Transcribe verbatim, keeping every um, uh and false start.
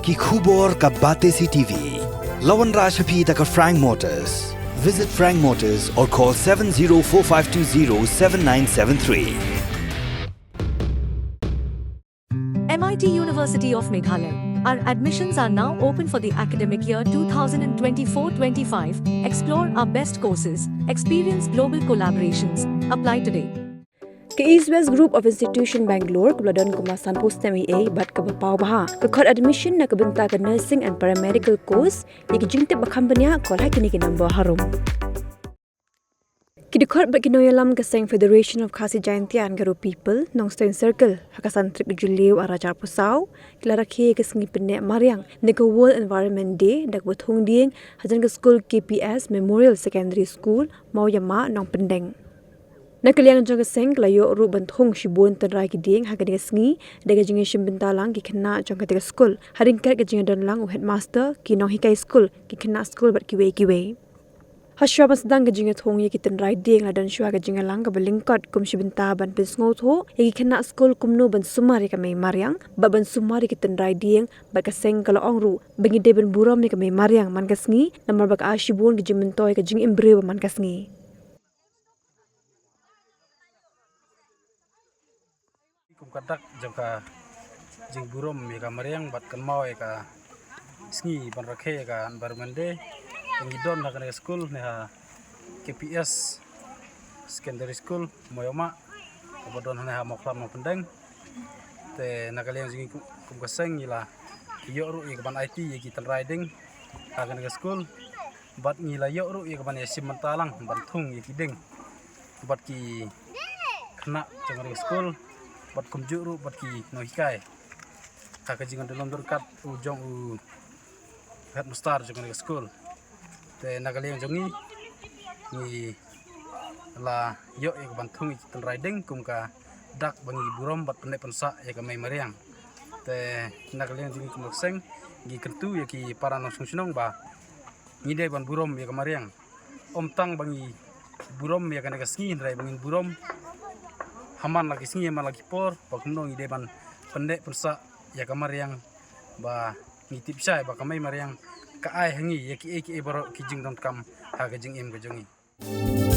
Ki khubor ka Batesi T V. La wanrah sha phi da ka Frank Motors. Visit Frank Motors or call seven zero four five two zero seven nine seven three. M I T University of Meghalaya. Our admissions are now open for the academic year two thousand twenty-four twenty-five. Explore our best courses, experience global collaborations. Apply today. Ka East West Group of Institution Bangalore kaba la don kum la sanphew snem eiei bad kaba paw bha ka khot admission na ka bynta ka nursing and paramedical course. Ïa ki jingtip ba kham bniah, call ha kine ki number harum. Ki dkhot bad ki nongïalam ka seng Federation of Khasi Jaintia and Garo People, Nongstoiñ Circle, ha ka san tarik u Jylliew arhajar arphew saw ki la rakhe ïa ka sngi pynneh mariang ne ka World Environment Day da kaba thung dieng hajan ka skul K P S Memorial Secondary School, Mawïamah, Nongpyndeng. Na ka liang jong ka seng ka la ïoh ruh ban thung shibun tynrai ki dieng ha kane ka sngi da ka jingïashim bynta lang ki khynnah jong kata ka skul ha ryngkat ka jingïadon lang u headmaster, ki nonghikai skul, ki khynnah skul bad kiwei kiwei. Hashwa ban sdang ka jingïathung ïa ki tynrai dieng la don shwa ka jingïalang kaba lyngkot kum shi bynta ban pynsngewthuh ïa ki khynnah skul kumno ban sumar ïa ka mei mariang bad ban sumar ïa ki tynrai dieng, bad ka seng ka la ong ruh ba ngi dei ban burom ïa ka mei mariang man ka sngi namar ba ka ai shibun ka jingmyntoi ka jingim briew ba man ka sngi. Kum ka dak jong ka jingburom ïa ka mariang bad kynmaw ïa ka sngi ban rakhe ïa ka Environment Day, ngi don ha kane ka skul ne ha K P S Secondary School, Mawïamah, kaba don hangne ha Mawkhlam, Nongpyndeng. Te na ka liang jong ngi kum, kum ka seng ngi la ïoh ruh ïa ka ban aiti ïa ki tynrai dieng ha kane ka skul. Bad ngi la ïoh ruh ïa ka ban ïashim bynta lang ban thung ïa ki dieng bad ki khynnah jong ka skul bad kumjuh ruh bad ki nonghikai ha ka jingdon lem ryngkat u jong u headmaster jong ka skul. Te na ka liang jong ngi, ngi la ïoh ïa ka ban thung ïa ki tynrai dieng kum ka dak ba ngi burom bad pynneh pynsah ïa ka mei mariang. Te na ka liang jong ngi kum ka seng ngi kyntu ïa ki para nongshong shnong ba ngi dei ban burom ïa ka mariang. Ym tang ba ngi burom ïa kane ka sngi, hynrei ba ngin burom ha man la ki sngi, ha man la ki por, ba kumno ngi dei ban pynneh pynsah ïa ka mariang, ba ngi tip shai ba ka mei mariang ka ai ha ngi ïa kiei kiei baroh ki jingdonkam ha ka jingim ka jong ngi.